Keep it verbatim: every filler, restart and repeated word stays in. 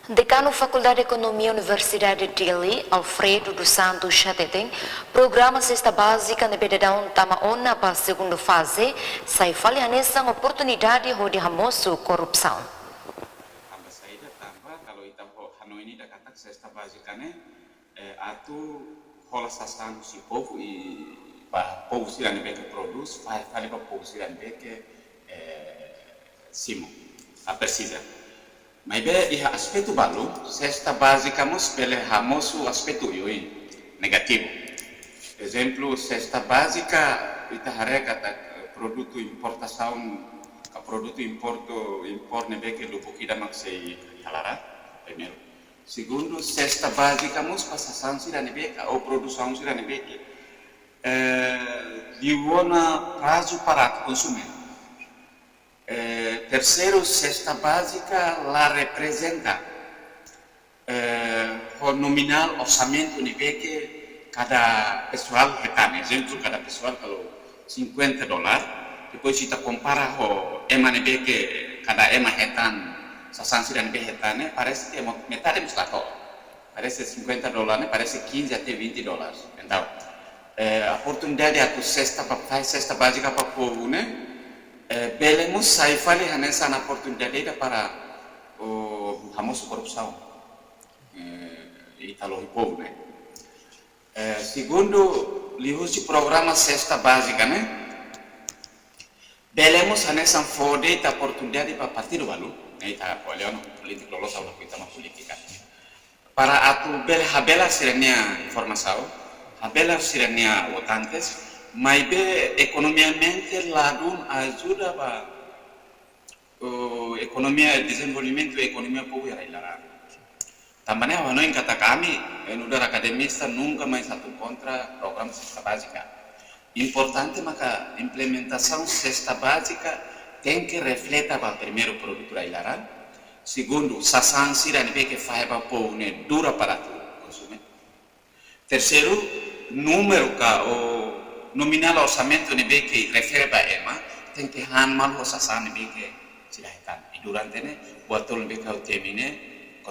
Dekanu Fakuldade Ekonomia Universidade Dili, Alfredo dos Santos hateten, programa sesta bázika ne'ebé daudaun tama ona ba segundu faze, sai fali hanesan oportunidade hodi hamosu korrupsaun. Tanba saida, tanba kalau ita ho hanoin ida katak sesta bázika ne'e, eh, atu hola sasán husi povu i ba povu sira ne'ebé ke prodús, fahe fali ba povu sira ne'ebé ke, eh, simu, ah, presiza. Maibé iha aspetu balu, sesta bázika mós bele hamosu aspetu oioin, negativu. Ezemplu, sesta bázika ita haree katak, eh, produtu importasaun, ka produtu importu, impor ne'ebé ke lubuk ida mak sei halaran, primeiru. Segundu, sesta bázika mós ba sasán sira ne'ebé ka, ou produsaun sira ne'ebé ke, eh, liu ona prazu para atu konsume. Eh, terseiru, sesta bázika la reprezenta, eh, ho nominál orsamentu ne'ebé ke kada pesoál hetan. Ezemplu, kada pesoál kalau cinquenta dólar, depois ita kompara ho ema ne'ebé ke kada ema hetan, sasán sira ne'ebé hetan ne'e, parese ke mo-, metade mós la to'o. Parese cinquenta dólar ne'e, parese quinze até vinte dólares. Entaun, eh, oportunidade atu sesta ba, fahe sesta bázika ba povu ne'e, eh, bele mós sai fali hanesan oportunidade ida para, oh, hamosu korrupsaun, eh, ita lohi povu ne'e. Eh, segundu, liuhusi programa sesta bázika ne'e, bele mós hanesan fó de'it oportunidade ba partidu balu, ne'e ita ko'alia ona polítika loloos, ha'u lakohi tama polítika, para atu bele habelar sira-nia formasaun, habelar sira-nia votantes, maibé ekonomiamente ladún ajuda ba, eh, ekonomia, dezenvolvimentu ekonomia povu iha rai-laran. Tanba ne'e ha'u hanoin katak ami, eh, nu'udar akademista, nunka mais atu kontra programa sesta bázika. Importante maka implementasaun sesta bázika tenke refleta ba, primeiru, produtu rai-laran, segundu, sasán sira ne'ebé ke fahe ba povu ne'e dura para atu konsume. Terseiru, númeru ka, ou nominál orsamentu ne'ebé ke refere ba ema, tenke han malu ho sasán ne'ebé ke sira hetan. I durante ne'e, buat tolu ne'ebé ke ha'u temi ne'e,